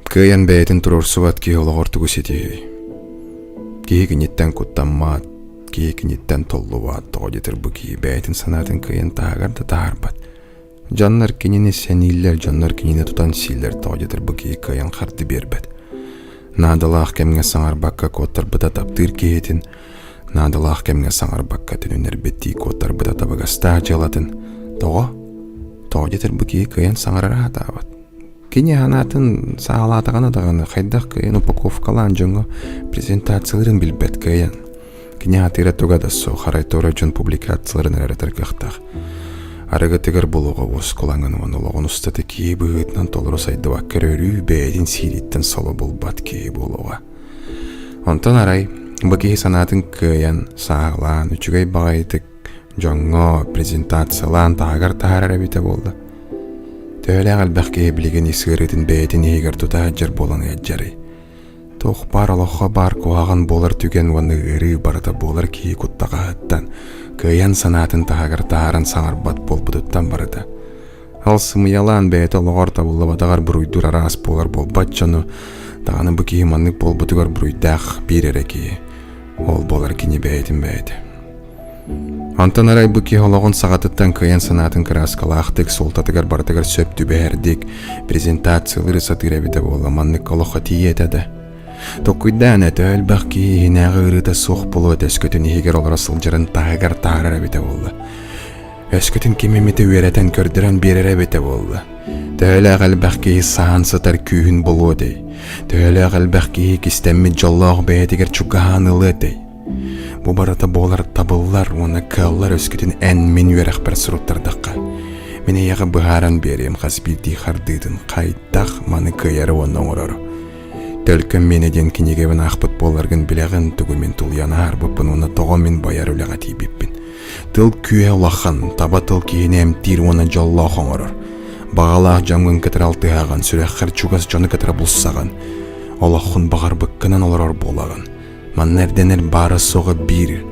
Кыайан бэйэтин туруорсубат киһи олоҕор тугу ситиһиэй? Киһи киниттэн куттаммат, киһи киниттэн толлубат, тоҕо диэтэр бу киһи бэйэтин санаатын кыайан таһыгар да таһаарбат. Дьоннор кинини сэнииллэр, дьоннор кинини тутан сииллэр, тоҕо диэтэр бу киһи кыайан харды биэрбэт. Наадалаах кэмҥэ саҥарбакка куоттарбыта таптыыр киһитин, наадалаах кэмҥэ саҥарбакка төнүннэрбиттии куоттарбыта табыгастаах дьыалатын. Тоҕо? Тоҕо диэтэр бу киһи кыайан саҥарара сатаабат. Кини санаатын саҕалаатаҕына даҕаны хайдах кыайан упаковкалаан дьоҥҥо презентацияларын билбэт кыайан. Кини аатыыра туга да суох, арай туора дьон публикацияларын эрэ ырытар кыахтаах. Арыгытыгар булуоҕа уоскулаҥын уонна олоҕун устата киһи быһыытынан толору сайдыбакка эрэ өрүү бэйэтин сиириттэн соло булбат киһи буолуоҕа. Онтон арай бу киһи санаатын кыайан, сааһылаан, үчүгэй баҕайытык дьоҥҥо презентациялаан таһыгар таһаарар эбитэ буолла. Төһөлөөх элбэх киһи билигин ис ыарыытын бэйэтин иһигэр тута сылдьар буолан ыалдьарый? Туох баар олоххо баар куһаҕан буолар түгэн уонна ыарыы барыта буолар киһи куттаҕаһыттан, кыайан санаатын таһыгар таһааран саҥарбат буолбутуттан барыта. Ол сымыйалаан бэйэтэ олоҕор табыллыбатаҕар буруйдуур араас буолар буолбат дьону, даҕаны бу киһи маннык буолбутугар буруйдаах биир эрэ киһи. Ол буолар кини бэйэтин бэйэтэ. Онтон арай бу киһи олоҕун саҕатыттан кыайан санаатын кырааскалаахтык, суолтатыгар барытыгар сөп түбэһэрдик презентациялыыры сатыыр эбитэ буолла, маннык олоххо тиийиэ этэ да. Толкуйдаан этэ, элбэх киһи иһинээҕи ыарыыта суох буолуо этэ, өскөтүн иһигэр олоро сылдьарын таһыгар таһаарар эбитэ буолла. Өскөтүн ким эмитэ үөрэтэн көрдөрөн биэрэрэ эбитэ буолла. Төһөлөөх элбэх киһи саһан сытар күүһүн булуо этэй? Төһөлөөх элбэх киһи кистэммит дьоллоох бэйэтигэр чугаһаан ылыа этэй? Бу барыта буолар табыллар уонна кыаллар өскөтүн эн мин үөрэхпэр суруттардахха. Мин эйиэхэ быһааран биэриэм хас биирдии хардыытын хайдах маны кыайары уонна оҥорору. Төлкөм миэнэ диэн кинигэбин аахпыт буоларгын билэҕин тугу мин тулуйан аһарбыппын уонна тоҕо мин байар үлэҕэ тиийбиппин. Тыл күүһэ улахан, таба тыл киһини эмтиир уонна дьоллоох оҥорор. Баҕалаах дьоҥҥун кытары алтыһаҕын, сүрэххэр чугас дьону кытары булсаҕын. Олоххун баҕарбыккынан олорор буолаҕын. Манна эрдэнэр баара-суоҕа биир,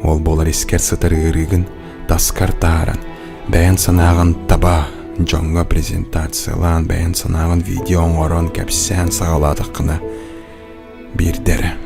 ол буолар искэр сытар ыарыыгын таскар таһааран, бэйэн санааҕын таба, дьоҥҥо презентациялаан, бэйэн санааҕын видео оҥорон, кэпсээн саҕалаатаххына биирдэрэ.